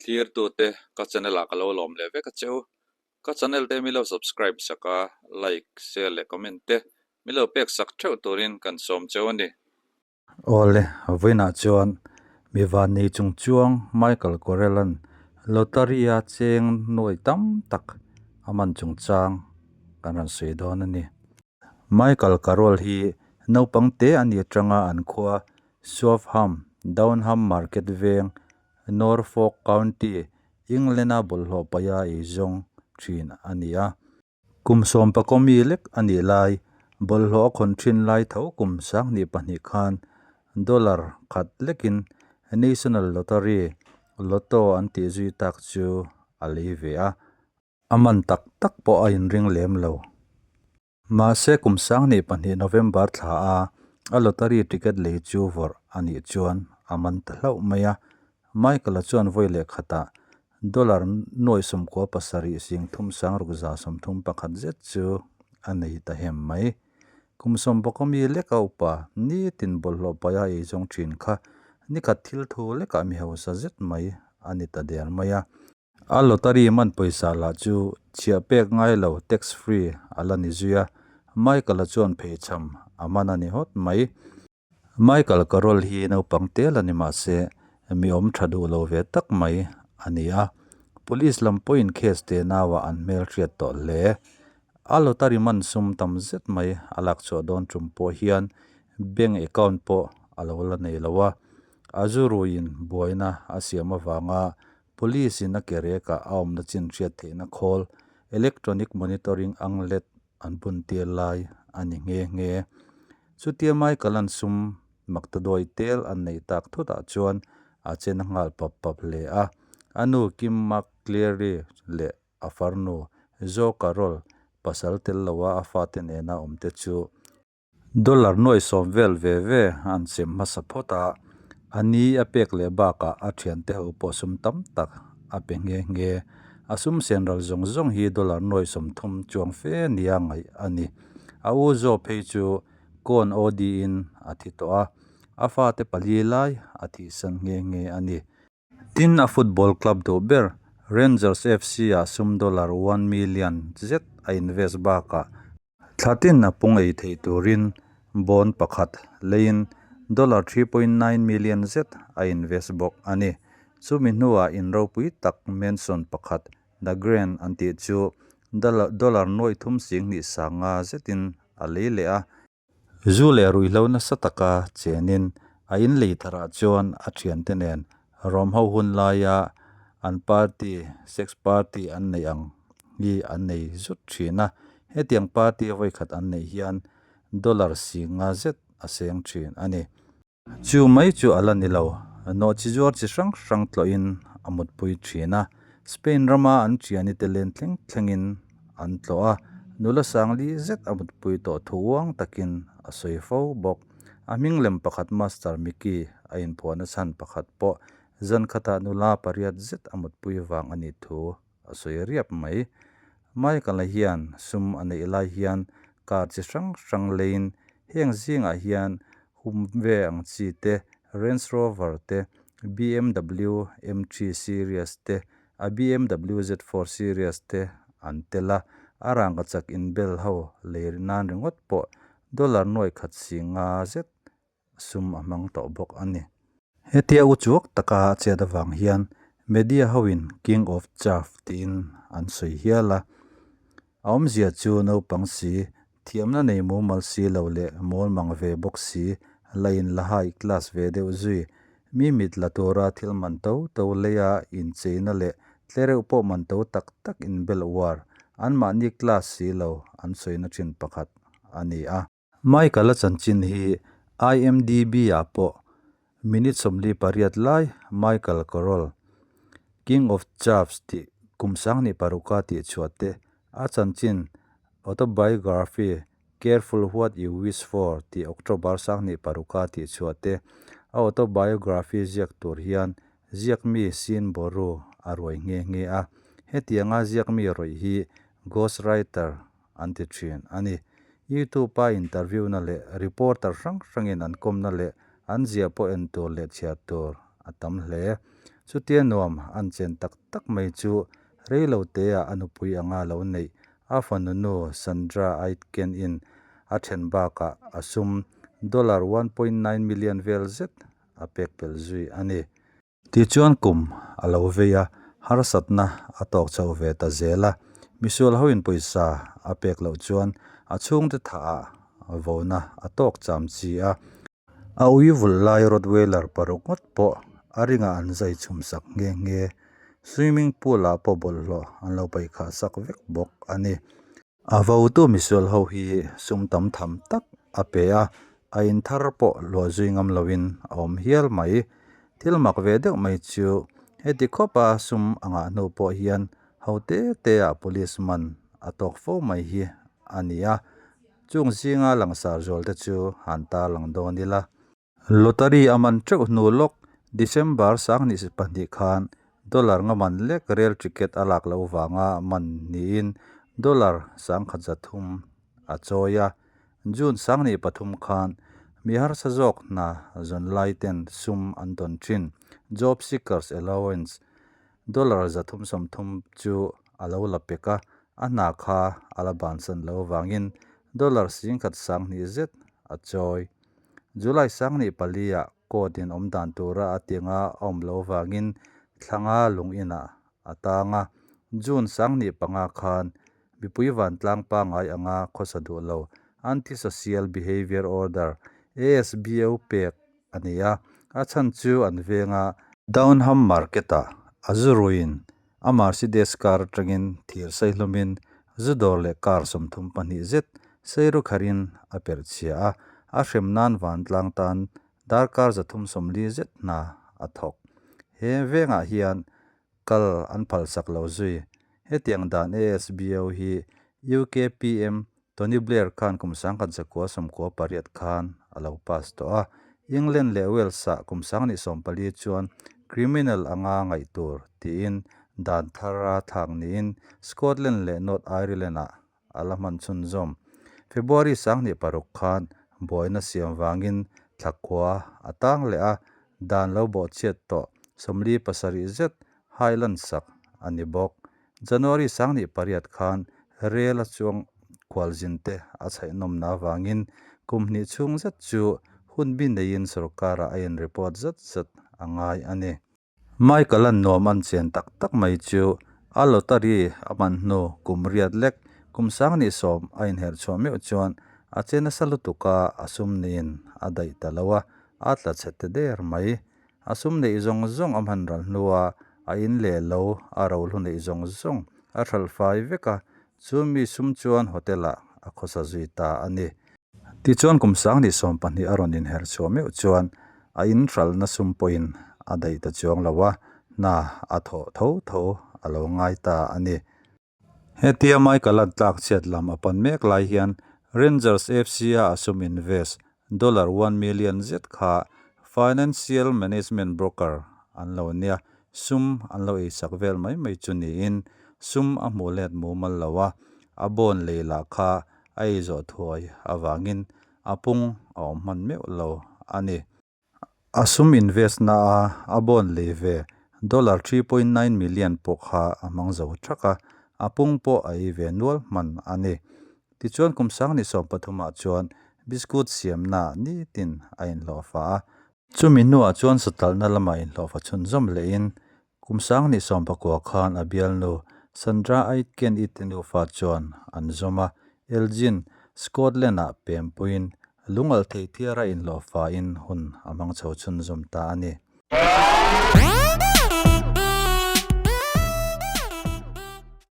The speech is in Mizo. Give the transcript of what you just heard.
Thlirtute ka channel ah ka lo lawm leh vek a che u. Ka channel te mi lo subscribe sak a, like, share leh comment te mi lo pek sak theuh turin kan sawm cheu a ni. Awle, vawiinah chuan mi vannei chung chuang Michael Correll-a'n lottery-a cheng nuai tam tak a man chungchang kan rawn sawi dawn a ni. Michael Carroll hi naupang te a nih atanga an khua Swaffham, Downham Market veng, Norfolk County, England-a bawlhhlawh paia eizawng thin a ni a. Kum sawmpakaw mi lek a nih lai, bawlhhlawh a khawn thin lai tho kum 2002 khan dollar khat lekin National Lottery, Lotto an tih zui tak chu a lei ve a, a man tak tak pawh a inring lem lo. Mahse kum 2002 November thla a a lottery ticket lei chu vawrh a nih chuan a man ta hlauh mai a, Michael-a chuan vawi leh khatah dollar nuai 97 sing thum sang ruk za 31 zet chu a nei ta hem mai. Kum sawmpakaw mi lek a upa nitin bawlhhlawh paia ei zawng thin kha nikhat thil thu lekah mi hausa zet mai a ni ta der mai a. A lottery man pawisa lah chu chhiah pek ngai lo tax free a la ni zui a, Michael-a chuan pheichham a man a ni hawt mai. Michael Carroll hi naupang tel a ni mahse mi awm tha duh lo ve tak mai a ni a, police lam pawhin case te nauah an hmelhriat tawh hle. A lottery man sum tam zet mai a lak chhuah dawn tum pawh hian bank account pawh a lo la nei lo a, a zu ruiin buaina a siam avanga police in a ke rekah a awmna chin hriat theihna khawl electronic monitoring ang let an bun tir lai a ni nghe nghe. Chutia Michael an sum maktaduai tel an neih tak thutah chuan a chen a nghal pap pap hle a. A nu Kim McCleary leh a farnu Joe Carroll pasal tel loa a fate nena awmte chu Dollar nuai sawm vel ve ve an sem hmasa phawt a, a ni a pek leh bakah a thiante ho pawh sum tam tak a pe nghe nghe. A sum sen ral zawng zawng hi dollar nuai 30 chuang fe nia ngaih a ni. A u zawk phei chu kawn OD in a thi tawh a, a fate pali lai a thihsan nghe nghe a ni. Tin, a football club duh ber Rangers FC ah sum dollar one million zet a invest bakah thla tin a pung ei theih turin bond pakhat leiin dollar 3.9 million zet a invest bawk a ni. Chumi hnuah in ropui tak mansion pakhat The Grand an tih chu dollar nuai thum sing hnih sanga zetin a lei leh a. Zu leh ruihhlo nasa taka chenin a inlei tharah chuan a thiante nen Rom ho hun laia an party, sex party an neih ang hi an nei zut thin a. Hetiang party vawikhat an neih hian dollar singa zet a seng thin a ni. Chu mai chu a la ni lo, nawhchi zuar chi hrang hrang tlawhin a mutpui thin a. Spain rama an thiani te len thleng thlengin an tlawh a, nula sangli zet a mutpui tawh thu uang takin a sawi fo bawk. A hming lem pakhat Master Mickey a inphuahna chhan pakhat pawh zan khatah nula pariat zet a mutpui vang a nih thu a sawi riap mai. Michael-a hian sum a neih lai hian car chi hrang hrang leiin heng zingah hian Humvee ang chi te, Range Rover te, BMW M3 Series te, a BMW Z4 Series te an tel a, a rangkachak inbel ho lei nan ringawt pawh dollar nuai khat si nga zet sum a hmang tawh bawk a ni. Hetia u chuak taka a chet avang hian media hoin King of Chaff tiin an sawi hial a, a awmzia chu naupang si Thiamna nei mumal si lo leh mawl mang ve bawk si, la in la high class ve deuh zui. Mi mit la tura thil man to to leia incheina leh tlereuh pawh man to tak tak inbelh uar, anmahni class si lo an sawina thin pakhat a ni a. Michael-a chanchin hi IMDb-ah pawh minute 48 lai Michael Carroll, King of Chaps tih kum 2006-a tihchhuah te a chanchin Autobiography, Careful What You Wish For tih October 2006-a tihchhuah te a autobiography ziak tur hian ziakmi Sean Boru a ruai nghe nghe a. Hetianga ziakmi rawih hi ghostwriter an ti thin a ni. YouTube-a interview-na leh reporter hrang hrangin an kawmna leh an ziah pawh en tur leh chhiar tur a tam hle. Chutia nuam an chen tak tak mai chu rei lo teah a nupui anga lo neih a fanu nu Sandra Aitken-in a then bakah a sum dollar 1.9 million vel zet a pek pelh zui a ni. Tichuan kum a lo vei a, harsatna a tawk chho ve ta zel a. Misual hoin pawisa a pek loh chuan a chhungte thah ah vona a tawk cham chi a. A ui vulh lai Rottweiler paruk ngawt pawh a ringah an zai chhum sak nghe nghe. Swimming pool ah pawh bawlhhlawh an lo paih khah sak vek bawk a ni. A votu misual ho hi sum tam tham tak a pe a, a in thar pawh luah zui ngam loin a awm hial mai. Thil mak ve deuh mai chu heti khawpa sum a ngah hnu pawh hian ho te te ah police man a tawk fo mai hi a ni a. Chung zinga langsar zual te chu han tarlang dawn ila. Lottery a man teuh hnu lawk December 2002 khan dollar nga man lek rail ticket a lak loh vanga man niin dollar 1300 a chawi a. June 23 khan mi harsa zawk hna zawn lai ten sum an dawn thin Job Seekers Allowance dollar 330 chu a lo la pek a, a hna kha a la bansan loh vangin dollar 10,200 zet a chawi. July 24 ah court in awm dan tura a tinga a awm loh vangin thlanga lung inah a tang a. June 25 khan mipui vantlang pangngai anga khawsa duh lo Anti-Social Behaviour Order, ASBO, pek a ni a, a chhan chu an venga Downham Market-ah a zu ruiin a Mercedes car atangin thir saihlawmin zu dawr leh car 32 zet seiru kharin a perh chhia a, a hrem nan vantlang tan darkar 340 zet hna a thawk. He vengah hian kal an phalsak lo zui. Hetiang dan ASBO hi UK PM Tony Blair khan kum 1998 khan a lo pass tawh a, England leh Wales-ah kum 2014 chuan criminal anga ngaih tur tiin dan thar a thlak niin Scotland leh North Ireland-ah a la hman chhunzawm. February 26 khan buaina siam vangin thlakhua a tang leh a, dan lo bawhchhiat tawh 47 zet Highland sak a ni bawk. January 28 khan rel a chuang khualzin te a chhaihnawmna avangin kum hnih chhung zet chu hun bi neiin sorkarah a in report zat zat a ngai a ni. Michael-a'n nuam an chen tak tak mai chu a lottery a man hnu kum riat lek kum 2010 a inherh chhuah meuh chuan a che nasa lutuk a, a sum niin a daih ta lo a, a tla chhe te der mai. A sum neih zawng zawng a hman ral hnua a in leh lo a rohlu neih zawng zawng a hralh fai vek a, chu mi sum chuan hotel ah a khawsa zui ta a ni. Tichuan kum 2020 a rawn inherh chhuah meuh chuan a in hralhna sum pawhin a daih ta chuang lo a, hna a thawh tho tho a lo ngai ta a ni. Hetia Michael-a'n tlak chhiat lam a pan mek lai hian Rangers FC-a a sum invest dollar one million zet kha financial management broker an lo nia, sum an lo eisak vel mai mai chu niin sum a hmuh let mumal lo a, a bond lei lah kha a ei zawh thuai avangin a pung a awm hman meuh lo a ni. A sum invest na a a bond lei ve dollar 3.9 million pawh kha a hmang zo thak a, a pung pawh a ei ve nual hman a ni. Tichuan kum 2013 ah chuan biscuit siamna nitin a inhlawhfa a. Chumi hnuah chuan satalhna lamah inhlawhfa chhunzawm lehin kum 2019 khan a bialnu Sandra Aitken i te nufa chuan an zawm a, Elgin, Scotland-ah pempuiin lungalh thei thiara inhlawhfain hun a hmang chho chhunzawm ta a ni.